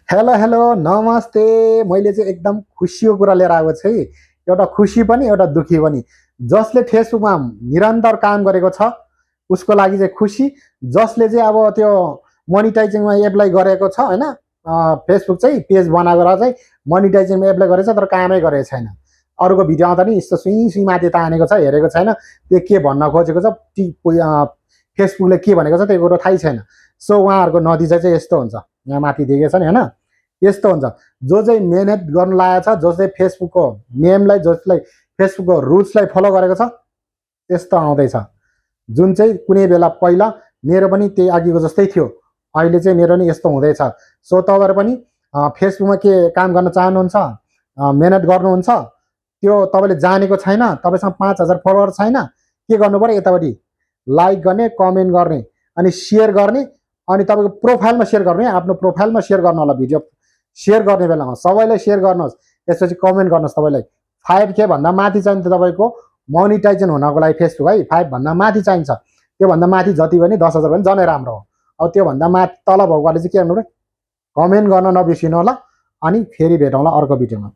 Hello hello नमस्ते। मैले चाहिँ एकदम खुसीको कुरा लिएर आएको छु है। एउटा खुसी पनि एउटा दुःखी पनि। जसले फेसबुकमा निरन्तर काम गरेको छ उसको लागि चाहिँ खुसी। जसले चाहिँ अब त्यो मोनिटाइजिङमा एप्लाई गरेको छ होइन, फेसबुक चाहिँ पेज बनाएर चाहिँ मोनिटाइजिङमा एप्लाई गरेछ तर कामै गरेको छैन। अरूको भिडियो आउँदा नि यस्तो सुई सुई माथि तानेको छ, हेरेको छैन त्यो के भन्न खोजेको छ, फेसबुकले के भनेको छ त्यो कुरो थाहै छैन। सो उहाँहरूको नतिजा चाहिँ यस्तो हुन्छ, यहाँ माथि दिएको छ नि होइन, यस्तो हुन्छ। जो चाहिँ मेहनत गर्नु लागेको छ, जो चाहिँ फेसबुकको नेमलाई, जसलाई फेसबुकको रुल्सलाई फलो गरेको छ, त्यस्तो आउँदैछ। जुन चाहिँ कुनै बेला पहिला मेरो पनि त्यही अघिको जस्तै थियो, अहिले चाहिँ मेरो नि यस्तो हुँदैछ। सो तपाईँहरू पनि फेसबुकमा के काम गर्न चाहनुहुन्छ, मेहनत गर्नुहुन्छ, त्यो तपाईँले जानेको छैन, तपाईँसँग 5,000 फलोवर छैन, के गर्नु पऱ्यो, यतापट्टि लाइक गर्ने, कमेन्ट गर्ने अनि सेयर गर्ने। अनि तपाईँको प्रोफाइलमा सेयर गर्ने, आफ्नो प्रोफाइलमा सेयर गर्नु होला। भिडियो सेयर गर्ने बेलामा सबैलाई सेयर गर्नुहोस्, त्यसपछि कमेन्ट गर्नुहोस्। तपाईँलाई 5K भन्दा माथि चाहिन्छ तपाईँको मोनिटाइजन हुनको लागि फेसबुक है। 5 भन्दा माथि चाहिन्छ, त्योभन्दा माथि जति पनि 10,000 पनि झनै राम्रो हो। अब त्योभन्दा माथि तल भएकोले चाहिँ के गर्नु रे, कमेन्ट गर्न नबिर्सिनु होला। अनि फेरि भेटौँला अर्को भिडियोमा।